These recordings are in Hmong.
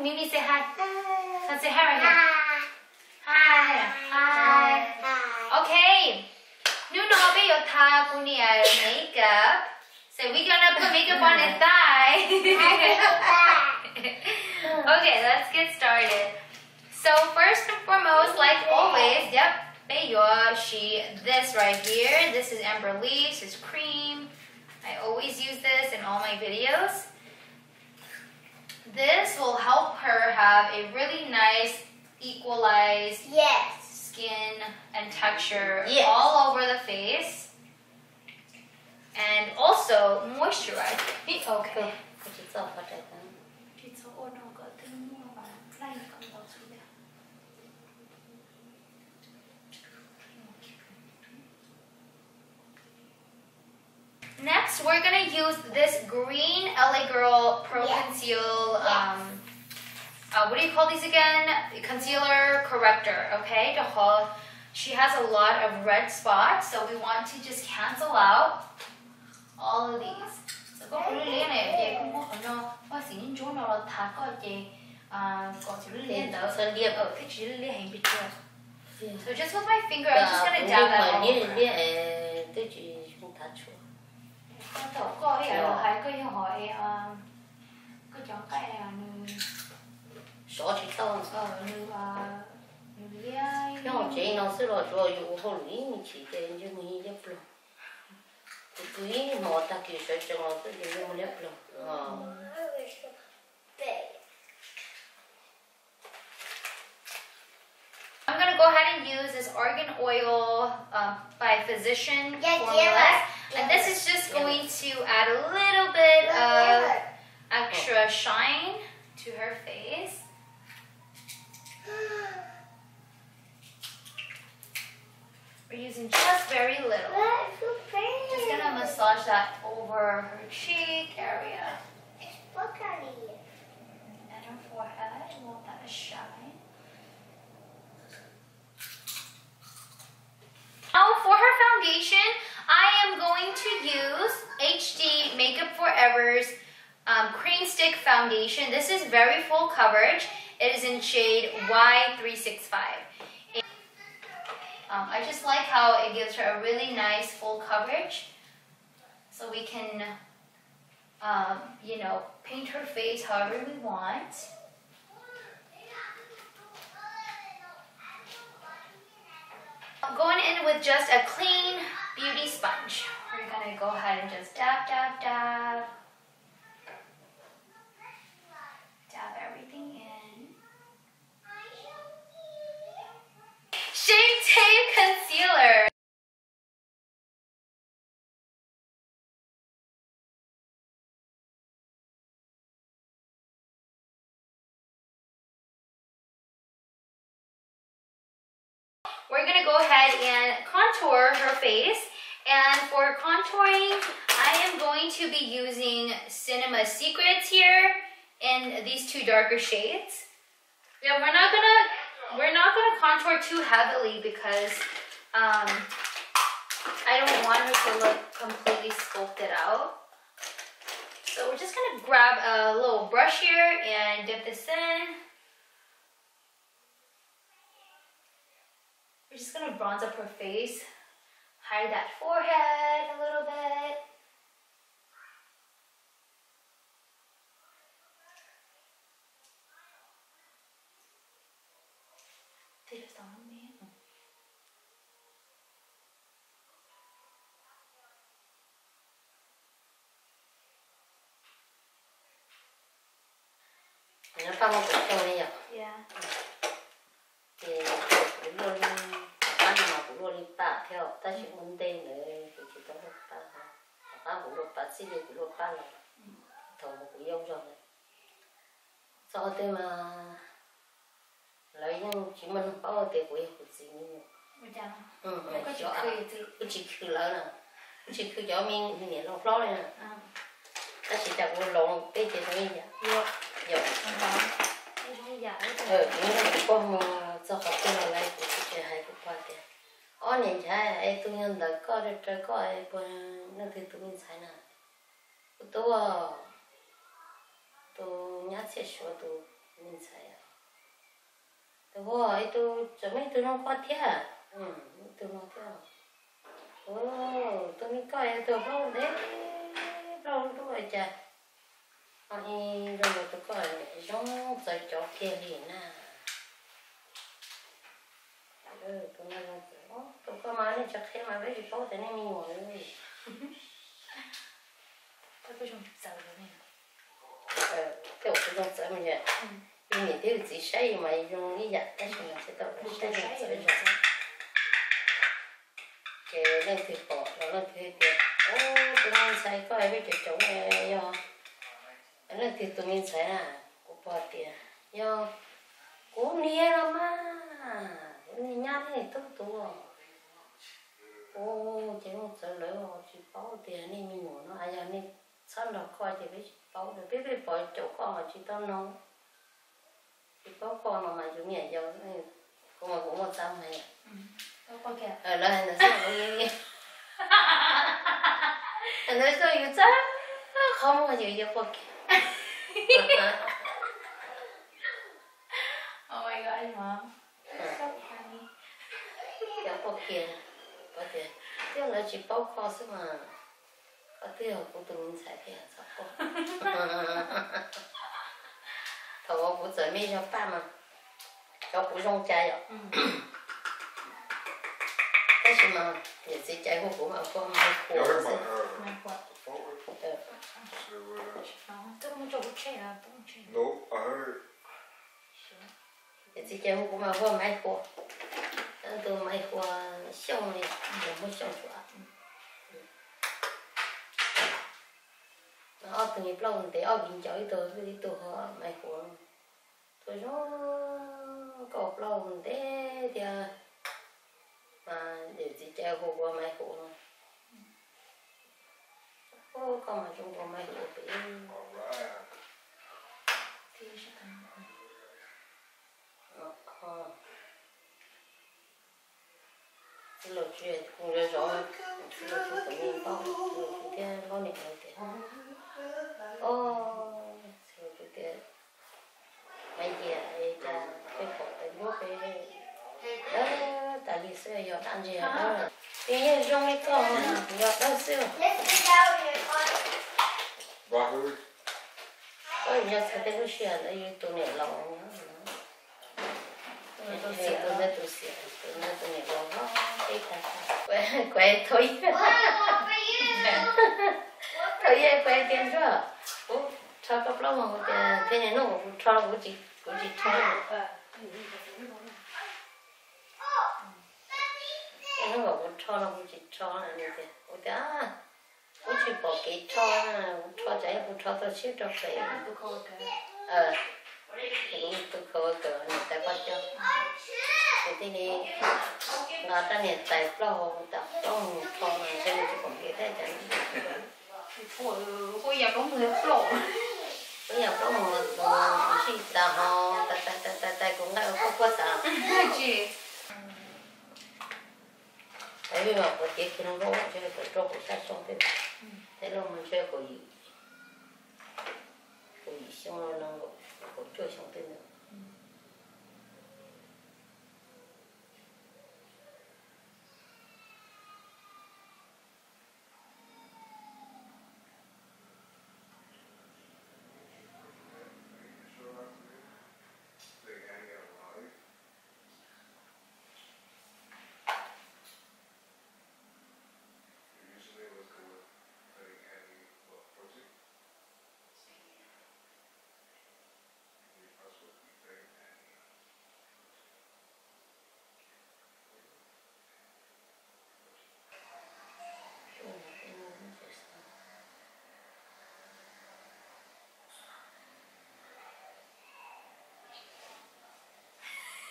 Mimi, say hi. Come say hi right here. Hi. Hi. Okay. Hnub no peb yuav tha kuv niam makeup. So we gonna put makeup on his thigh. Okay, let's get started. So first and foremost, like always, yep, peb yuav siv this right here. This is Amberlise, it's cream. I always use this in all my videos. This will help her have a really nice equalized Yes. skin and texture Yes. all over the face. And also moisturize. Okay. Koj tsis txawj qhov tseem tag. Tsis txhob ua no kom twb muaj mas laij kom ntau xwb tiag. Next, we're gonna use this green L A Girl Pro Yes. Conceal, Yes. um, uh, what do you call these again? Concealer corrector, okay? Rau qhov she has a lot of red spots, so we want to just cancel out all of these. So koj kuv lub liab ne, ces koj muab qhov no, koj xim ntsuab no los tha koj ces, ah, kom txhua lub liab ntawd, txhua liab, thiaj tsis liab heev pes tsawg. So just with my finger, I'm just gonna dab that all over. Liab, liab, twb tsis thav tshuav. Koj thaum koj ib yam los hais koj yog hom es, ah, koj cov nqaij nws sov tsis tau, nws, ah, nws liab. Nyob hauv tsev no xwb los tsuas yus ua hauj lwm ib me chim ces ntsej muag yeej liab ploog. Kuv twb ib hmos tag kis sawv tsees los xwb ces ntsej muag liab ploog. I'm gonna go ahead and use this argan oil, um, by Physician Formulas. And this is just going to add a little bit of extra shine to her face. We're using just very little. Just gonna massage that over her cheek area. And her forehead, we want that to shine. Now for her foundation, I am going to use H D Makeup Forever's um, Cream Stick Foundation. This is very full coverage. It is in shade Y three six five. Um, I just like how it gives her a really nice full coverage. So we can, um, you know, paint her face however we want. I'm going in with just a clean beauty sponge. We're gonna go ahead and just dab, dab, dab. Dab everything in. Shape Tape Concealer. We're gonna go ahead and contour her face. And for contouring, I am going to be using Cinema Secrets here in these two darker shades. Yeah, we're not gonna we're not gonna contour too heavily because um I don't want her to look completely sculpted out. So we're just gonna grab a little brush here and dip this in. We're just gonna bronze up her face, hide that forehead a little bit. Nyob paj muaj kuv xyooj li yom. Ces kuv luaj li, tom qab no mas kuv luaj li paj thiab tab sis ua ntej ntawd kuv tsis tau luaj paj. Tom qab kuv luaj paj, txij li kuv luaj paj los thaum kuv yau zog ntawd. Txog qhov twg mas lawv yeej tsis muaj neeg paub tias kuv yog kuv txiv me nyuam. Kuv tsis khwv lawv na, kuv tsis khwv cov me niam laus hlob li na. Tab sis cas kuv laus peb ces zoo ib yam. Yog kuv nyob kuv poj mus txog qhov twg los lawv kuv tsis hais kuv pog tias, ob niam nchaiv es tus yog ntawm koj, raws koj es puas leej twg tus me ntxhais na? Kuv tub, tus nyab txhiaj suav tus Me ntxhais, tus hu ib tug tseem muaj ib tug nug koj thiab, ib tug nug thiab. Tus me koj yog tus plaub ntev, plaub dub dub ua cas ho zoo nkaus tus koj, zoo txawv cov kiag li na. Tus koj mas nej tsis qhia mas peb tsis paub tias nej me nyuam li. Tej zaum kuv zoo txawv mas yog yus niam thiab yus txiv saib yus mas zoo ib yam tab sis mas tsis tau saib zoo txawv zoo. Ces leej twg pom los leej twg hais tias, tus me ntxhais koj peb cov coob yog leej twg tus me ntxhais na. Kuv pom tias yog kuv niam los mas, kuv niam nyab thiab niam tub tus. Ua ces muaj txawv lawv tsis paub tias nej me nyuam no yog nej txhob nrog koj ces peb tsis paub, peb peb pom caum koj mas tsis tau no, tsis paub koj no mas yus niam yau, kuv mas kuv muaj txaj muag. Lawv hais ntawd xwb, ntawd xwb yus txaj qhov muag yus yau quaj kiag. Yau quaj kiag, tias twb lawv tsis paub koj xwb mas, koj twb yog kuv tus me ntxhais thiab txhob quaj. Thaum uas kuv txawm me zog paj mas cov kuv zoo cas yom. Tab sis mas niam txiv cais hu kuv mas hu Maiv Huas xwb. Niam txiv cais hu kuv mas hu Maiv Huas, tus Maiv Huas Xyooj li, Maiv Huas Xyooj Suav. Ob tug me plaub ntev, ob viv ncaus, ib tug ib tug ho Maiv Huas. Tus zoo, koj plaub ntev thiab mas niam txiv cais hu kuv Maiv Huas. Koj mas zoo nkaus Maiv Huas pem. Txiv Laus Tswv kuj zov zov, Txiv Laus Tswv tus me npauj, Txiv Laus Tswv thiab Npauj niam lawv tias, o, Txiv Laus Tswv tias, Maiv Yias, cas peb pom tais ncuab peb dawb tas li xwb, yog dab ntse dawb. Nws yeej zoo li koj, yog dawb xwb. Koj yog txog tej lub sij hawm ntawd yus tus niam laus, tus ntawd tus xiam, tus ntawd tus niam laus hlob teb tag. Kuv thov, thov Yawg, kuv hais tias Ntsuag, kuv rho koj plaub moos, kuv tias thiab niaj hnub kuv rho los kuv tsis, kuv tsis rho. Niaj hnub kuv rho los kuv tsis rho, kuv tias kuv tsis pom kev rho, kuv rho tsam kuv rho tau tshiab rau pem. Kuv tus khaus kawm niam tais poj coj, kuv thiaj li nqa rab niam tais plaub hau tas plaub moos rho mas ntshe nws tsis pom kev thiab cas. Kuv yog plaub moos, kuv sib tas ho, tais tais tais tais kuv nqa ua kuj kuaj tas. Tais vij mas kuv cev kiag lub nkaub ntshe kuv rau kuv sab xyoo tej, tej loj mas ntshe kaum yim, kaum yim xyoo no, kaum cuaj xyoo tej ntawd.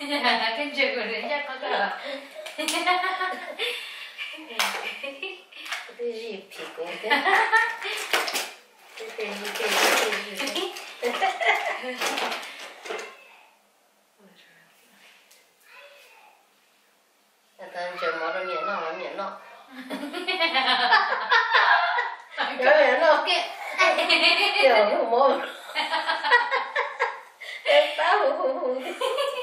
Koj ntsia kuv ncaj qhov twg? Twb zij phim kuv thiab. Twb tej zij tej zij tej zij. Ntsia mov rau niam noj, niam noj. Niam noj kiag. Yog mov. Hu hu hu.